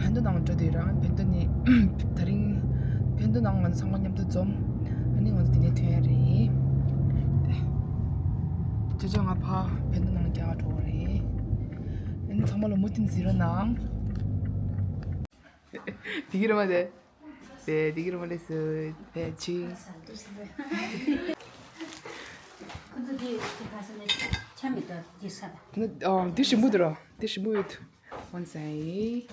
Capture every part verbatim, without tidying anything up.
བན་དུ་ནང་འགྲོ་དུས་རང་བན་དུ་ནས་དེ་རིང་བན་དུ་ནང་ང་ཚོ་ཚང་མ་མཉམ་དུ་འཛོམས། ཨ་ནི་ང་ཚོ་དེ་ནས་ཐོན་ཡ་རེད། ཅོ་ཅོ་ང་ཕར་བན་དུ་ནང་རྒྱག་འགྲོ་གི་རེད། ཨ་ནི་ཚང་མ་ལ་མུ་མཐུད་གཟིགས་རོགས་གནང་། དེ་གི་རེད་མ་རེད། དེ་དེ་གི་རེད་མ་རེད་སུ། དེ་ཅི། ཁོ་ཚོ་དེ་དེ་ག་ས་ནས་ཆ་མེད་དོ་དེ་ས་ད། ཨ་དེ་ཞིམ་པོ་འདུག་ར། དེ་ཞིམ་པོ་ཡོད། One second.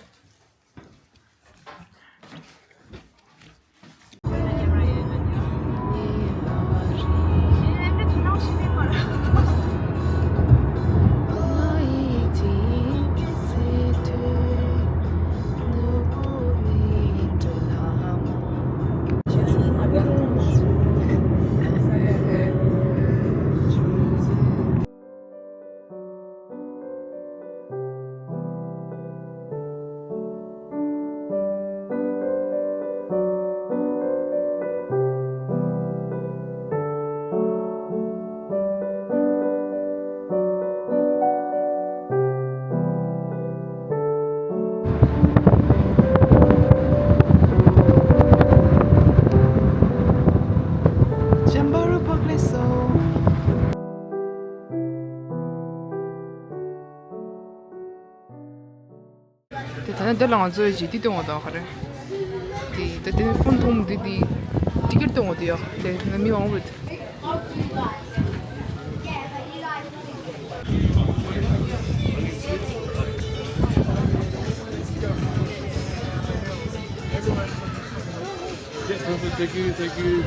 ཅམ་བ་རུ་ཕག་ལེ་སོ། དེ་ད་ནི་འདི་ལ་ང་ཚོས་ཇི་ཏི་སྟོན་འོང་དང་ག་རེ། དེ་ད་དེ་ནི་ཕོན་ཐོང་འདི་དེ་ཏི་ཀེར་སྟོན་འོང་དེ་ཡོད་དེ་ན་མི་འོང་བུད། Thank you, thank you,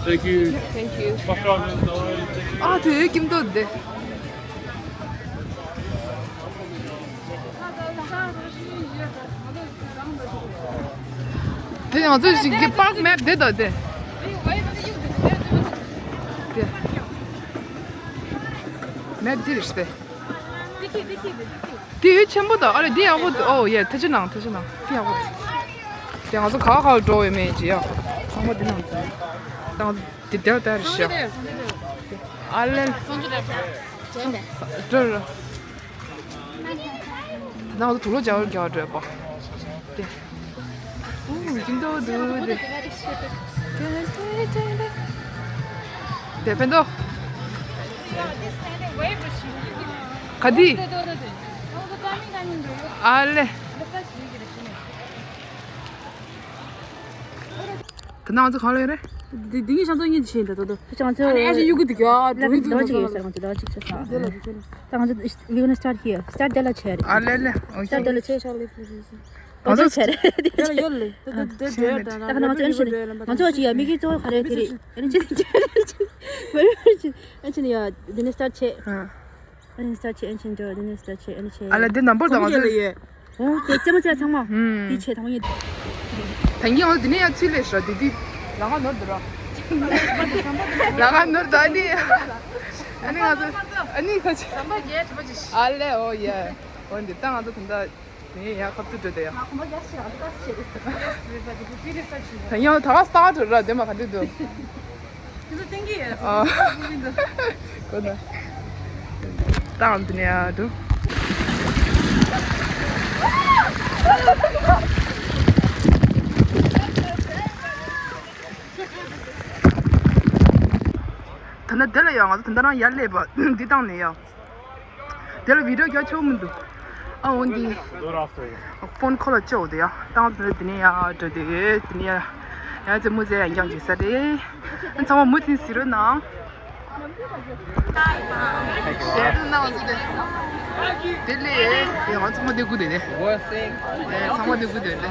thank you. Thank you. ཨ་དེ་ཀིམ་ཏོ་དེ། དེ་ང་ཚོ་ཞིག་གི་པཱརྐ་མེབ་དེ་དང་དེ། དེ་མེབ་དེ་རེད་དེ། དེ་ཡུལ་ཆེན་པོ་དང་ཨ་རེ་དེ་ཡག་པོ་འདུག་ཨོ་ཡེ་ཐུགས་རྗེ་གནང་ཐུགས་རྗེ་གནང་དེ་ཡག་པོ་འདུག་དེ་ང་ཚོ་ག་ག་འགྲོ་ཡོད་མེད་ཅི་ཡ། ཚང་མ་དེ་ནང་དེ་དང་དེ་དེ་ལྟར་ཤག་ཨ་ལེ། འགྲོ་ར། ད་ང་ཚོ་དུག་ལོག་རྒྱག་རྒྱག་འགྲོ་ཡོད་པ། དེ། ཨུ་ཀིམ་ཏོ་དུ་དེ། དེ་ཕན་ཏོ། ག་དི། ཨ་ལེ། ད་ང་ཚོ་གང་ལ་ཡོད་རེད། འདི་འདི་ཉིད་ཤང་ཚོ་གཉིས་ཤིག་འདྲ་ཏོ་ཏོ། ཤང་ཚོ་ཨ་ནི་ཨ་ཞེ་གཡུག་གི་འདུག་ཡ། ལ་འདི་འདི་ཅིག་ཡོད་ཟེར་ང་ཚོ་ད་ཅིག་ཆ་ས། ད་ང་ཚོ་we gonna start here. Start དེ་ལ་བྱས་རེད། ཨ་ལེ་ལེ། ཨོ་start དེ་ལ་བྱས་ཤག་ལེ། ང་ཚོ་བྱས་རེད། དེ་ལ་ཡོད་ལེ། ད་ད་ད་ད་ད་ང་ཚོ་ཨ་ནི་ང་ཚོ་ཨ་ནི་ཅི་ཡ་མི་གི་གཙོ་བོ་ག་རེ་དེ་རེད། ཨ་ནི་ཅི་ཅི་ཅི་ཅི་ཅི་ཡ་འདི་ནས་start བྱས། ཨ་ནི་ས་ཆེ་ཨན་ཆེན་ཇོ་ཨ་ནི་ས་ཆེ་ཨན་ཆེ། ཨ་ལ་འདི་ནམ་བར་དང་ང་ཚོ་ཡོད། འོ་དེ་རྩེད་མོ་རྩེ་ཚང་མ། ཧུམ། དེ་ཆེ་ཐང་ཡོད། ད་ངས་འོ་འདི་ནས་ཡང་ཚུལ་ལས་ཤོག་འདི་འདི་ལ་ཁ་ནོར་འདུག་ར། ལ་ཁ་ནོར་འདུག་ཨ་ནི། ཨ་ནི་ང་ཚོ་ཨ་ནི་ཁ་ཆེ། ཨ་ལེ་འོ་ཡ། འོ་འདི་ད་ང་ཚོ་ད་ལྟ་ནས་ཡང་ཁ་ཐུག་འགྲོ་དེ་ཡ། ད་ཡང་ད་ག་སྟག་འགྲོ་ར་དེ་མ་ག་འདི་འདུག་ཨ། གོ་ན། ཏང་དུ་ནས་ཨ་འགྲོ། ད་ནི་དེ་ལ་ཡང་ང་ཚོ་ད་ལྟ་རང་ཡར་སླེབས་པ་འདི་བཏང་ནས་ཡ། དེ་ལ་བི་ཌིའོ་རྒྱག་ཆོག་མི་འདུག་ཨ་འོ་འདི། ཕོན་ཁོ་ལ་བཅོག་དེ་ཡ། བཏང་དེ་ནས་དེ་ནས་ཡ་འགྲོ་དེ་དེ་ནས་ཡ། ཡ་ཚེ་མུ་ཚེ་ཡ་འགྱངས་བྱེད་ས་རེད། ཚང་མ་མུ་མཐུད་གཟིགས་རོགས་གནང་། ཞལ་དུ་སྣང་ཟེར་ཏེ། དེ་ལས་ཡང་ཚང་མ་དེ་དགུ་དེ་ནས། ཚང་མ་དེ་དགུ་དེ་ནས།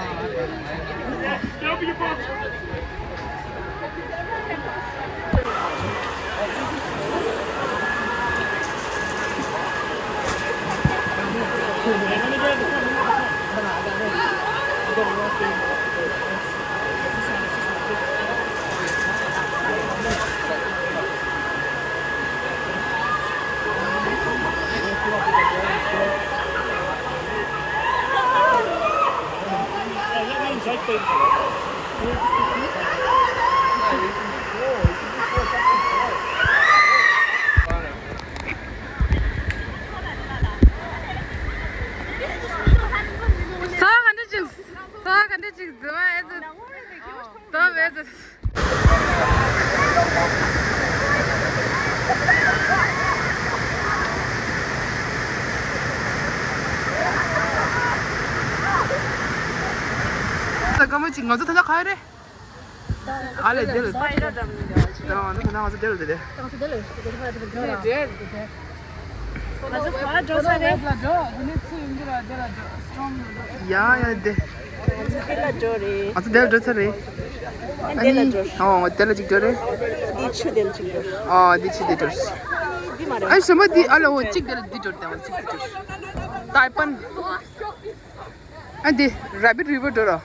ཚོགས་ག་འདྲ་ཅིག་འཛུལ་བ་ཨེ་ཙི། ད་བས་ཙི། ད་སྐར་མ་གཅིག་ང་ཚོ་ད་ལྟ་ག་རེ། ཨ་ལས་དེ་ལ། ང་ཚོ་དེ་ལ་དེ་དེ། ང་ཚོ་ག་འགྲོ་ས་རེད། ཡ་ཡ་དེ། ང་ཚོ་དེ་ལ་འགྲོ་ས་རེད། ཨ་ནི་ཨོ་དེ་ལ་གཅིག་འགྲོ་རེད། འདི་ཆུ་དེ་ལ་གཅིག་འགྲོ། ཨ་འདི་ཆུ་དེ་འགྲོ། འདི་མ་རེད། ཨ་ཞེ་མ་འདི་ཨ་ལ་འོ་གཅིག་དེ་ལ་འདི་འགྲོ་དེ་འོ་གཅིག་འདི་འགྲོ། ཏའི་པན། ཨ་འདི་ར་བིད་རི་ཝར་འགྲོ་ར།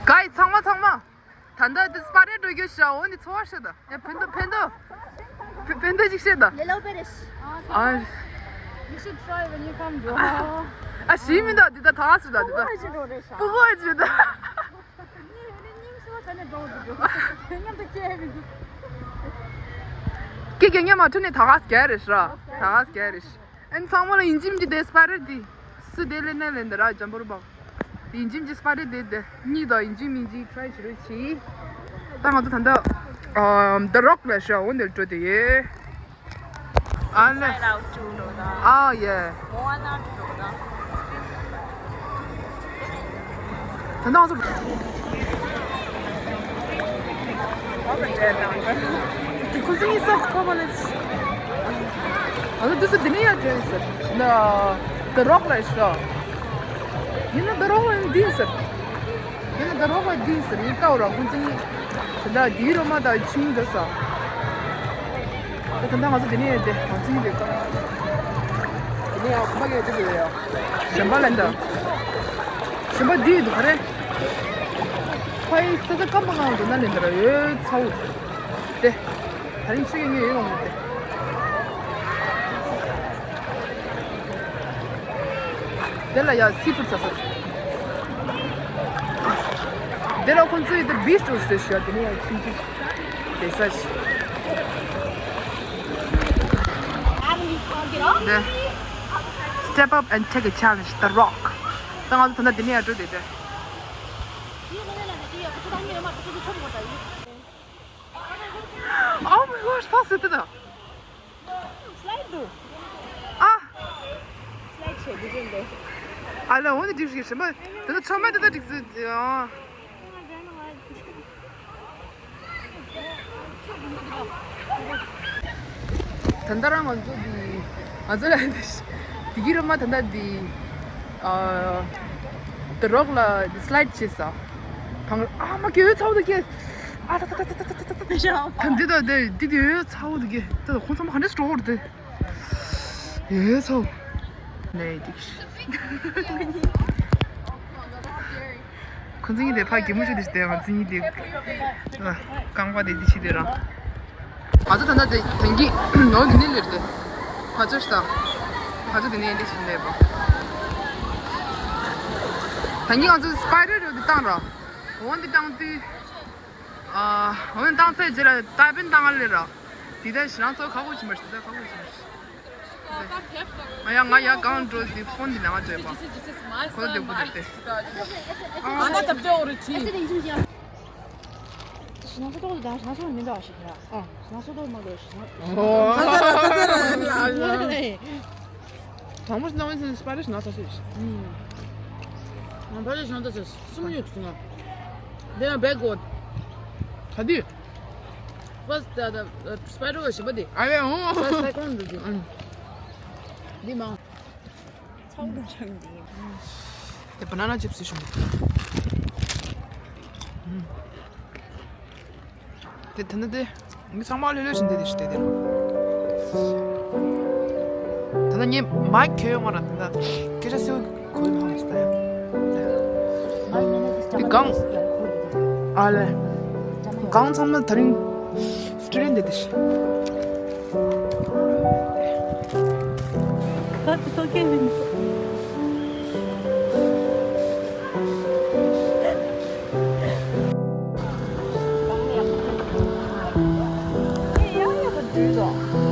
ག་ཡི་ཚང་མ་ཚང་མ། ད་ལྟ་འདི་སྤ་རེ་འགྲོ་རྒྱུ་ཤ་འོ་ནི་ཚོ་བ་ཤ་ད། ཡ་ཕན་ཐོགས་ཕན་ཐོགས། ཕན་ཕན་ཐོགས་ཅིག་ཤ་ད། ལེ་ལོ་པེ་རེ་ཤ། ཨ། You should try when you come, bro. ཨ་ཞི་མི་ད་འདི་ད་ཐག་སུ་ད་འདི་ད། ཨ་ཅི་འགྲོ་རེ་ཤ། སྤུ་གུ་ཨ་ཅི་ད། ཉིན་ཉིན་སོ་ད་ནས་འགྲོ་འདུག་གོ། མཉམ་དུ་སྐྱེ་མི་འདུག་ཀི་ཀི་ཉམས་མ་ཐུ་ནས་ཐག་སྐྱེ་རེ་ཤ། ཐག་སྐྱེ་རེ་ཤ། ཨན་ཚང་མ་ལ་ཡིན་གཅིག་མིན་གཅིག་དེ་སྤ་རེ་དེ། སུ་དེ་ལེན་ན་ལེན་ད་ར་ཇམ་པོར་བག་ཡིན་གཅིག་མིན་གཅིག་སྤ་རེ་དེ་དེ། གཉིས་དང་ཡིན་གཅིག་མིན་གཅིག་ཊི་རའི་བྱེད་རོགས་བྱེད། ད་ང་ཚོ་ད་ལྟ་ཨམ་The Rock ལ་ཤ་འོ་འདིར་འགྲོ་དེ་ཡེ། ཨ་ལེ། Inside Out two འགྲོ་ད། ཨ་ཡེ། Moana འགྲོ་ད། ད་ནང་ཚོ། ཁོ་ཚོ་གཉིས་སོགས་ཁོ་མ་ལེ། ཨ་ནི་དུས་སུ་འདི་ནས་ཡར་འགྲོ་ཡིན་ཟེར། ན། The Rock ལ་ཡིན་ཟེར། ཡིན་ན་The Rock ལ་ཡིན་འདི་ཡིན་ཟེར། ཡིན་ན་The Rock ལ་འདི་ཡིན་ཟེར་ཡིན་ལྟ་འོ་ར་ཁོ་ཚོ་གཉིས། ད་ལྟ་དེའི་རོ་མ་དང་ཆིང་འདི་ས། ད་ད་ལྟ་ང་ཚོ་འདི་ནས་ཡར་འགྲོ་ང་ཚོ་གཉིས་འདི་ཀ། འདི་ནས་ཡར་ཁོ་མ་གི་འདི་འགྲོ་ཡ། གཞན་པ་ལ་འདི། གཞན་པ་འདི་འདུག་ག་རེ། ཕ་ཡི་ས་ཆ་སྐམ་པོ་ནང་འགྲོ་ན་ལེན་འདི་ར་ཡོད་ཚ་བོ། དེ། ད་རིང་ཆུ་ཡོད་ངེས་ཡོད་འོང་དེ། དེ་ལ་ཡ་སི་ཕུད་ཟ་ས། དེ་ལ་ཁོང་ཚོས་དེ་བིས་ཊི་རོ་ཟེར་ཞུ་ཡ་དེ་ནས་ཡ་ཁྱིམ་གྱི་བསྡད་ས་ཞིག་དེ། Step up and take a challenge, The Rock. ད་ང་ཚོ་ད་ལྟ་དེ་ནས་ཡ་འགྲོ་བསྡད་དེ། Oh my gosh, ད་ཟེར་དེ་ད། སླའི་ཌི་འདུག་ཨ། སླའི་ཌི་བྱེད་དུས་ཅན་འདུག་ཨ་ལ་འོ་ནི་འགྲིག་ཞིག་ཞིམ་པ། དེ་ཚོ་ཚང་མ་དེ་ཚོ་འགྲིག་ཟེར། ཨ། ད་ལྟ་རང་ང་ཚོ་འདི། ང་ཚོ་ལ་འདི་གི་རུ་མ་ད་ལྟ་འདི། ཨ། The Rock ལ་འདི་སླའི་ཌི་བྱེད་ས། གང་ཨ་མ་གི་འོད་ཚ་བོ་འདུག་གི་ཨ་ད་ད་ད་ད་ད་ད་ད་འདི་འདི་འདི་འོད་ཚ་བོ་འདུག་གི་ད་ཁོང་ཚང་མ་ག་འདྲ་སྤྲོ་བོར་འདུག་ཡོད་ཚོ། ནས་འདུག་ཁོ་ཚོ་གཉིས་དེ་ཕ་གི་མུ་ཤུ་དེ་ཞིག་དེ་ང་ཚོ་གཉིས་དེ། རྐང་པ་དེ་དེ་ཞིག་དེ་རང་། ང་ཚོ་ད་ལྟ་དེ་དེང་གི་ནོར་གི་ནི་ལེར་དེ། ང་ཚོ་ཤི་ད། ང་ཚོ་དེ་ནས་འདི་ཞིག་ལས་པ། དེང་གི་ང་ཚོ་སྤའི་རལ་རོ་དེ་བཏང་ར། འོ་འདི་བཏང་དུས། ཨ། འོན་ཏང་ཚེ་རྗེས་ལ་ཏའི་པན་བཏང་ང་ལེ་ར། དེ་ལྟར་ཞེ་སྡང་ཚོ་ཁག་པོ་ཞིག་མ་རེད་དེ་ལྟར་ཁག་པོ་ཞིག་མ་རེད། ང་ཡ་ང་ཡ་གང་འགྲོ་དེ་ཕོན་འདི་ནང་འགྲོ་ཡོད་པ། ཁོ་ལ་དེ་དགོས་དེ་དེ། ཨ་ན་ད་བདེ་འོ་རེ་ཁྲིད། ཞེ་སྡང་ཚོ་ཏོག་ཏོ་དང་ཞེ་སྡང་ཚོ་མི་འདུག་ཞེ་སྡང་། ཨ། ཞེ་སྡང་ཚོ་ཏོག་མ་འདུག་ཞེ་སྡང་། ཨོ། དང་པོ་ཞེ་སྡང་ཚོ་སྤར་རེ་ཞེ་སྡང་ཚོ་ཞེ། ཨུམ། ང་སྤར་རེ་ཞེ་སྡང་ཚོ་ཞེ་གསུམ་ཡོད་སོང་ང་། དེ་ཡང་བེག་གོ། ག་དུས། First the the spider བཞི་པ་དེ། ཨ་ཡེ་ཨོ། First second འདུག་ཅིང་། འདི་མང་། ཚང་དང་ཆང་འདི། དེ་banana chips ཞིག་བྱུང་། དེ་དེ་ནི་དེ། མི་ཚང་མ་ལྷོད་ལྷོད་བཞིན་དེ་དེ་ཞིག་དེ་དེ་རེད། ད་ལྟ་ངས་མའིག་ཁྱེར་ཡོང་བ་ར་ད་ལྟ་སྐད་ཆ་ཟེར་གོ་ཡོང་བ་ཞིག་ད་ཡང་། དེ་གང་། ཨ་ལེ། གང་ཚང་མ་ད་རིང་སི་ཊུ་ཌེན་ཊི་དེ་དེ་ཞིག་ཁ་ཚོ་ཐོག་ཁེལ་མིན།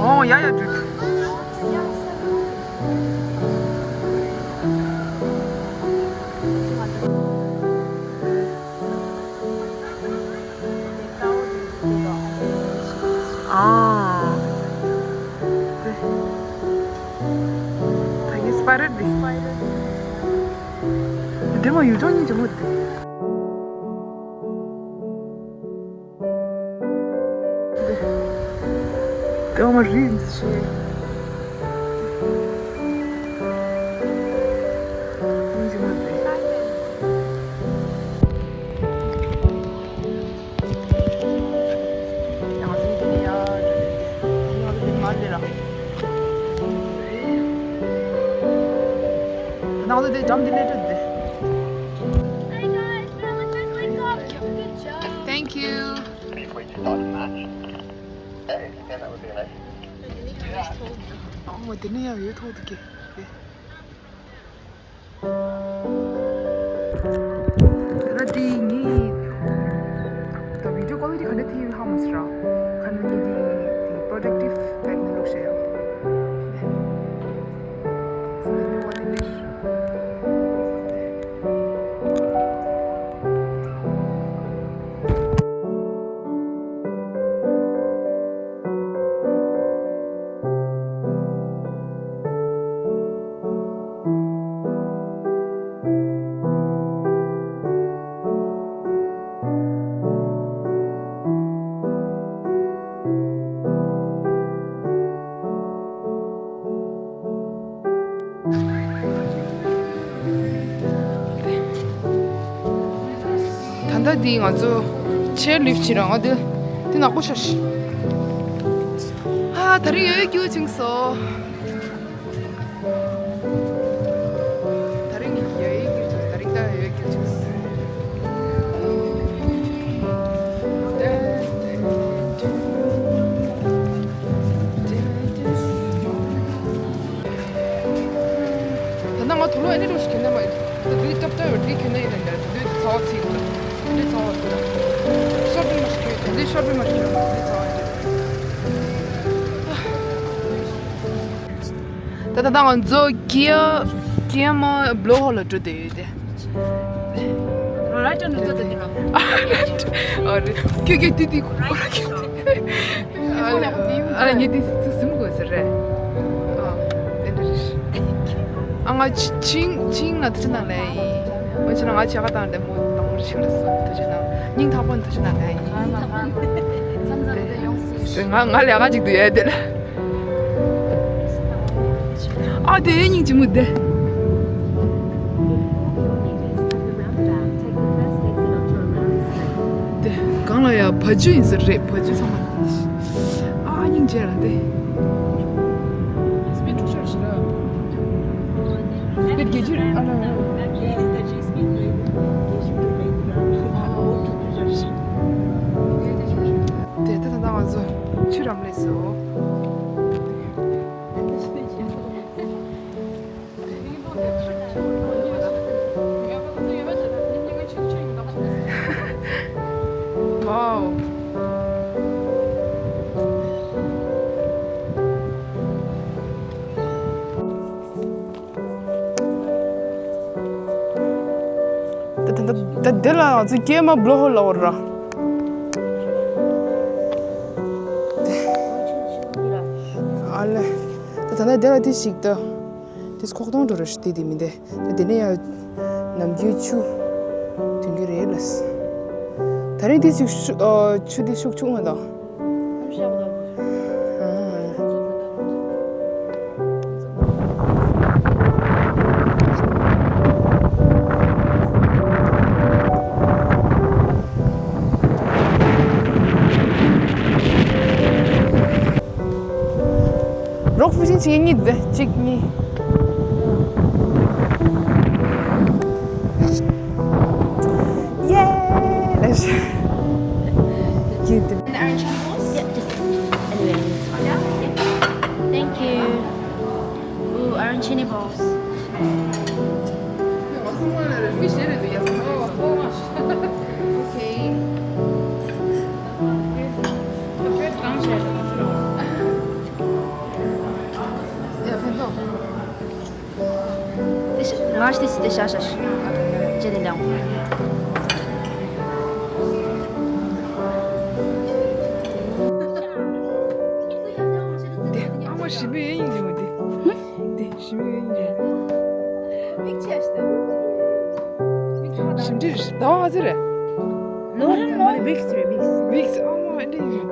ཨོ་ཡ་ཡ་འགྲོ། ཡུལ་ལྗོངས་སྙིང་རྗེ་མོ་འདུག་དེ་ཨ་མ་རིག་འཛིན་ཤེས། སྙིང་རྗེ་མོ་རེད། ཡང་སེ་དེ་ནས་ཡར་འགྲོ་དེ། ཡང་སེ་དེ་ནས་མར་སླེབས་ར། ད་ནང་ལ་དེ་འགྲམ་དེ་སླེབས་འགྲོ་དེ། Thank you. ཨ་མ་དེ་ནས་ཡང་ཡོད་ཐོག་ཏུ་སྐྱེས། ད་ལྟ་འདི་ངའི་ད་video quality ག་འདྲ་ཐེབས་ཧ་མ་སི་ར། ཁ་ནས་ངས་འདི་འདི་productive བྱས་ནས་བླུགས་བཞག་ཡོད། འདི་ནི་བ་དེ་ནི། ད་ལྟ་འདི་ང་ཚོ་chair lift བྱེད་རང་ཨ་འདི་འདི་ནག་པོ་ཤར་ཤི། ཨ་དེ་རིང་ཡོད་རྒྱུ་བྱུང་སོང་། དེ་རིང་ཡོད་རྒྱུ་བྱུང་། དེ་རིང་ད་ཡོད་རྒྱུ་བྱུང་། ད་ནང་ང་དུག་ལོག་ཨེ་ནི་རུ་ཞིག་གྱོན་ན་མ་ཡིན། ད་དེ་ཀྲབ་ཀྲབ་ཡོད་དེ་གྱོན་ན་ཡིན་ན་འདྲ། དེ་ཚ་བ་ཚིག་དེ་ཚ་བ་དེ་ཤོར་བི་མ་ཞིག་གྱོན། དེ་ཤོར་བི་མ་ཞིག་གྱོན། དེ་ཚ་བ་དེ། ད་ད་ད་ང་ཚོ་ཀི་ཡ་ཀི་ཡ་མ་བློ་ཧོ་ལ་འགྲོ་བསྡད་ཡོད་དེ། ར་ཅོ་ནུ་ཏོ་ཏོ་ཏི་ར། ཨ་རེ། ཁྱོད་ཁྱོད་ཏི་ཏི་ཁོ་ར་ཁྱོད་ཏི། ཨ་ལ་ངས་ཏི་སུ་སུམ་དགོས་ཟེར་རེད། ཨ་དེ་འདྲ་རེད། ཨ་ང་ཆིང་ཆིང་ལ་ཐུག་ནང་ལ་ཡིན། ང་ཆ་ན་ང་ཆ་ག་དང་ལེ་མོ་དང་མོ་ཞིག་ལ་སུ་ཐུག་ཆ་ན་སྙིང་ཐག་པ་ནས་ཐུག་ཆ་ནང་ལ་ཡིན། ང་ང་ལས་ཀ་ཅིག་ཏུ་ཡོད་དེ་ལ། ཨ་དེ་སྙིང་རྗེ་མོ་དེ། དེ་གང་ལ་ཡ་བ་ཇུ་ཡིན་ཟེར་རེད། བ་ཇུ་ཚང་མ། ཨ་སྙིང་རྗེ་ར་དེ། སྤེ་འཁྲུག་ཤར་ཞིག་ར། སྤེ་རྒྱལ་ཇུ་ཨ་ལ། དེ་ལྟ་ད་ང་ཚོ་ཆུ་རམ་ལས་སོ། Wow. ད་ད་ད་འདི་ལ་ང་ཚོ་སྐྱེས་མ་བློ་ཧོ་ལ་འོར་ར། ཨ་ལེ། ད་ད་ལྟ་འདི་ལ་དེ་ཞིག་ད། དེ་ཁོག་སྟོང་འགྲོ་ར་ཞིག་དེ་དེ་མི་འདི། ད་དེ་ནས་ཡང་ནམ་རྒྱུན་ཆུ་ཐོན་གྱི་རེད་ལ། ད་རིང་དེ་ཞིག་ཆུ་ཨ་ཆུ་དེ་ཤུགས་ཆུང་མ་དང་། རོགས་ཕུ་ཤིང་ཆེ་གཉིས་འདི་གཅིག་གཉིས། ཡེ། Cute. And arancini balls? Yeah, just anyway. Yeah? Thank you. Ooh, arancini balls. Okay. དེ་ཤ་ང་ཞིག་དེ་ཤ་ཤ་ཤ་ཅེ་ནི་ལང་། དེ་ཨ་མ་ཞི་མི་ཡིན་ཡིན་དེ། དེ་ཞི་མི་ཡིན་ཡིན། མིག་ཆེ་ཤ་དེ། ཞིམ་འདྲི་རེད། ཟླ་བ་ཨ་ཙི་རེད། ལོ་རེ་ལོ་རེ་བིགས་རེད་བིགས། བིགས། ཨ་མ་འདྲི་ཡིན།